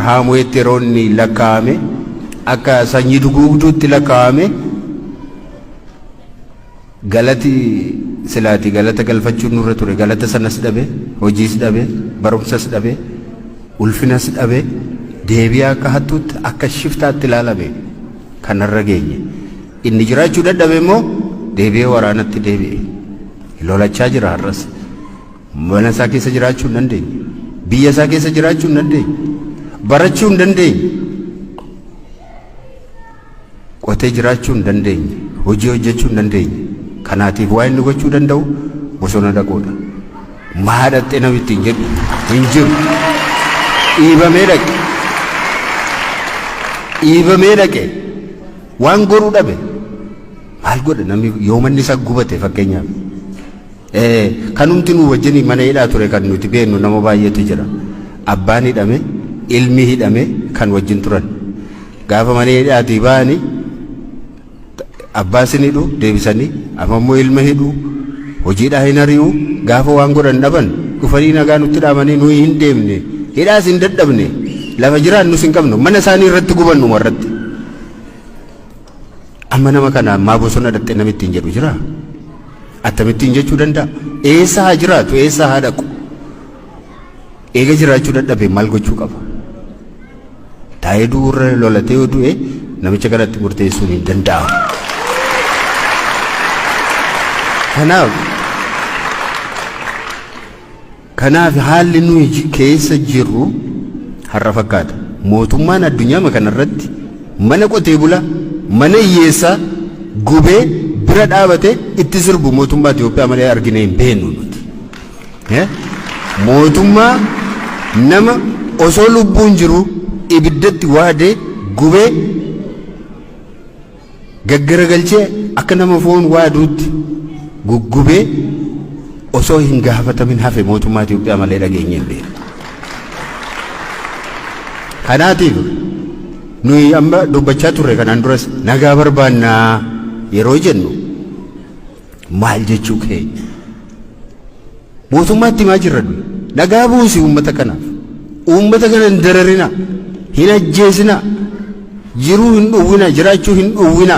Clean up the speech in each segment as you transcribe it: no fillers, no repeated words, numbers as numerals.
Haamu'eetti yeroo inni lakkaa'ame akka sanyii duguugduutti lakkaa'ame galati silaati galata galfachuun nurra ture galata sanas dhabe, hojiis dhabe, barumsas dhabe, ulfinas dhabe, deebi'ee akka hattuutti akka shiftaatti ilaalame kanarra geenye. Inni jiraachuu dadhabe immoo deebi'ee waraanatti deebi'e. Lolachaa jira har'as. Mana isaa keessa jiraachuu hin dandeenye. Biyya isaa keessa jiraachuu hin dandeenye. Barachuu hin dandeenye. Qotee jiraachuu hin dandeenye. Hojii hojjechuu hin dandeenye. Kanaatiif waa inni gochuu danda'u bosona dhaquudha. Maa dhaqxee namni ittiin jedhu hin jiru. Dhiibamee dhaqe. Dhiibamee dhaqe. Waan godhu dhabe. Maal godha namni yoo manni isaa gubate fakkeenyaaf. Kanumti nu wajjin mana hidhaa ture kan nuti beeknu nama baay'eetu jira. Abbaan hidhame, ilmi hidhame kan wajjin turan. Gaafa mana hidhaatii ba'anii abbaa sin hidhu deebisanii amma immoo ilma hidhu hojiidhaa hin ari'u gaafa waan godhan dhaban dhufanii nagaa nutti dhaamanii nuyi hin deemne hidhaas hin dadhabne lafa jiraannus hin qabnu mana isaanii irratti gubannu irratti. Amma nama kana maa bosona dhaqxe namni ittiin jedhu jiraa? Akkamittiin jechuu danda'a? Eessa haa jiraatu? Eessa haa dhaqu? Eega jiraachuu dadhabe maal gochuu qaba? Taa'ee du'uurra lolatee yoo du'e namicha kanatti murteessuun hin danda'amu. Kanaaf Kanaaf haalli nuyi keessa jirru har'a fakkaata. Mootummaan addunyaa kanarratti mana qotee bulaa, mana hiyyeessaa gubee bira dhaabatee itti sirbu mootummaa Itoophiyaa malee arginee hin beeknu nuti. Mootummaa nama osoo lubbuun jiru ibiddatti waadee gubee gaggaragalchee akka nama foon waaduutti guggubee osoo hin gaafatamin hafe mootummaa Itoophiyaa malee dhageenye hin beeknu. Kanaatiif nuyi amma dubbachaa turre kanaan duras nagaa barbaannaa yeroo jennu maal jechuu keenya? Mootummaatti himaa jirra nuyi. Nagaa buusi uummata kanaaf. Uummata kana hin dararina. Hin ajjeesina. Jiruu hin dhowwina. Jiraachuu hin dhowwina.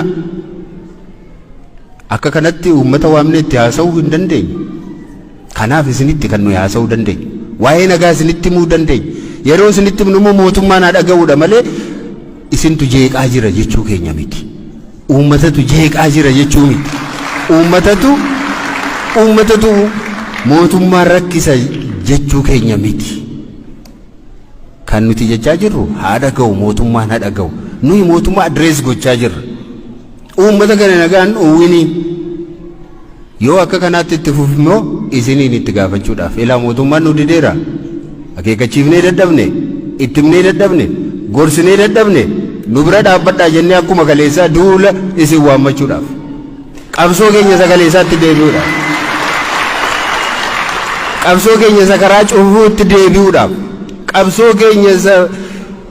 Akka kanatti uummata waamnee itti haasa'uu hin dandeenyu. Kanaaf isinitti kan nuyi haasa'uu dandeenyu. Waa'ee nagaa isinitti himuu dandeenya. Yeroo isinitti himnu immoo mootummaan haa dhaga'uudha malee isintu jeeqaa jira jechuu keenya miti. Uummatatu jeeqaa jira jechuu miti. Uummatatu uummatatu mootummaa rakkisa jechuu keenya miti. Kan nuti jechaa jirru haa dhaga'u mootummaan haa dhaga'u. Nuyi mootummaa adrees gochaa jirra. Uummata kana nagaan dhoowwinii yoo akka kanaatti itti fufi immoo isiniin itti gaafachuudhaaf. Ilaa mootummaan nu dideera. Akeekkachiifnee dadhabne, itti himnee dadhabne, gorsinee dadhabne, nu bira dhaabbadhaa jennee akkuma kaleessaa duula isin waammachuudhaaf. Qabsoo keenya isa kaleessaatti deebi'uudhaaf. Qabsoo keenya isa karaa cufuutti deebi'uudhaaf. Qabsoo keenya isa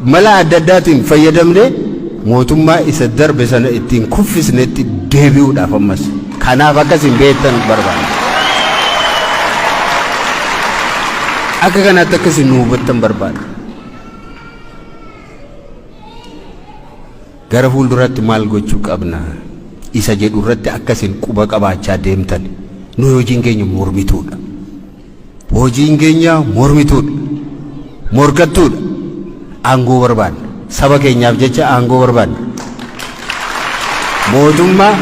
mala adda addaatiin fayyadamnee mootummaa isa darbe sana ittiin kuffisnetti deebi'uudhaaf ammas. Kanaaf akka isin beektan barbaanna. Akka kanaatti akka isin nu hubattan barbaada. Gara fuulduraatti maal gochuu qabna isa jedhu irratti akka isin quba qabaachaa deemtan nuyi hojiin keenya mormituudha. Hojiin keenya mormituudha. Morkattuudha. Aangoo barbaanna. Saba keenyaaf jecha aangoo barbaanna. Mootummaa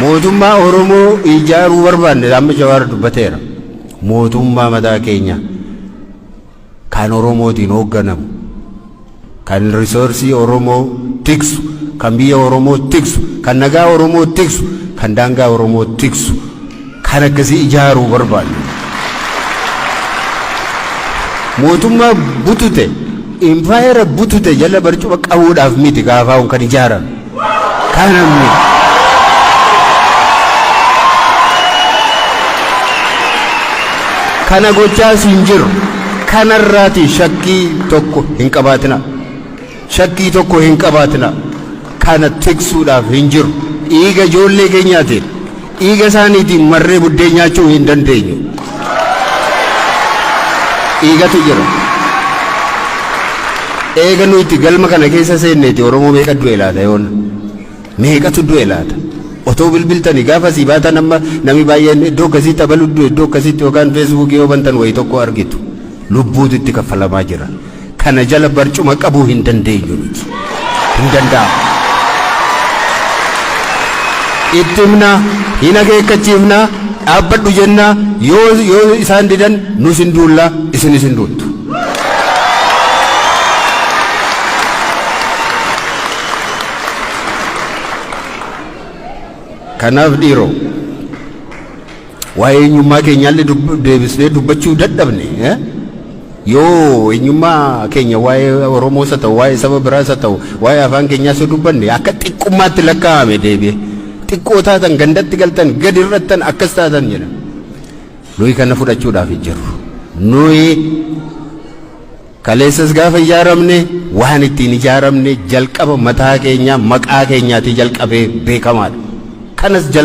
mootummaa Oromoo ijaaruu barbaanne amma Jawaar dubbateera. Mootummaa mataa keenya kan Oromootiin hoogganamu, kan risoorsii Oromoo tiksu, kan biyya Oromoo tiksu, kan nagaa Oromoo tiksu, kan daangaa Oromoo tiksu, kan akkasii ijaaruu barbaanne. Mootummaa butute, impaayera butute jala barcuma qabuudhaaf miti gaafaa'uun kan ijaarame. Kana miti. Kana gochaas hin jiru. Kanarraati shakkii tokko hin qabaatina. Shakkii tokko hin qabaatina. Kana tiksuudhaaf hin jiru. Dhiiga ijoollee keenyaatiin, dhiiga isaaniitiin marree buddeen nyaachuu hin dandeenyu. Dhiigatu jira. Eega nuti galma kana keessa seenneeti Oromoo meeqa du'e laata yoona? Meeqatu du'e laata? Otoo bilbiltanii gaafa asii baatan amma namni baay'een iddoo akkasiitti abalu du'e, iddoo akkasiitti yookaan feesbuukii yoo bantan wayii tokko argitu. Lubbuutu itti kaffalamaa jira. Kana jala barcuma qabuu hin dandeenyu nuti. Hin danda'amu. Itti himna, hin akeekkachiifna, dhaabbadhu jenna, yoo isaan didan nus hin duulla, isinis hin duultu. Kanaaf dhiiroo, waa'ee eenyummaa keenyaallee deebisnee dubbachuu dadhabne. Yoo eenyummaa keenya, waa'ee Oromoos haa ta'u, waa'ee saba biraas haa ta'u, waa'ee afaan keenyaas yoo dubbanne akka xiqqummaatti lakkaa'ame deebi'e. Xiqqoo taatan, gandatti galtan, gadi irrattan, akkas taatan jedha. Nuyi kana fudhachuudhaaf hin jirru. Nuyi kaleessas gaafa ijaaramne waan ittiin ijaaramne jalqaba mataa keenya, maqaa keenyaatii jalqabee beekamaadha. Kanas jala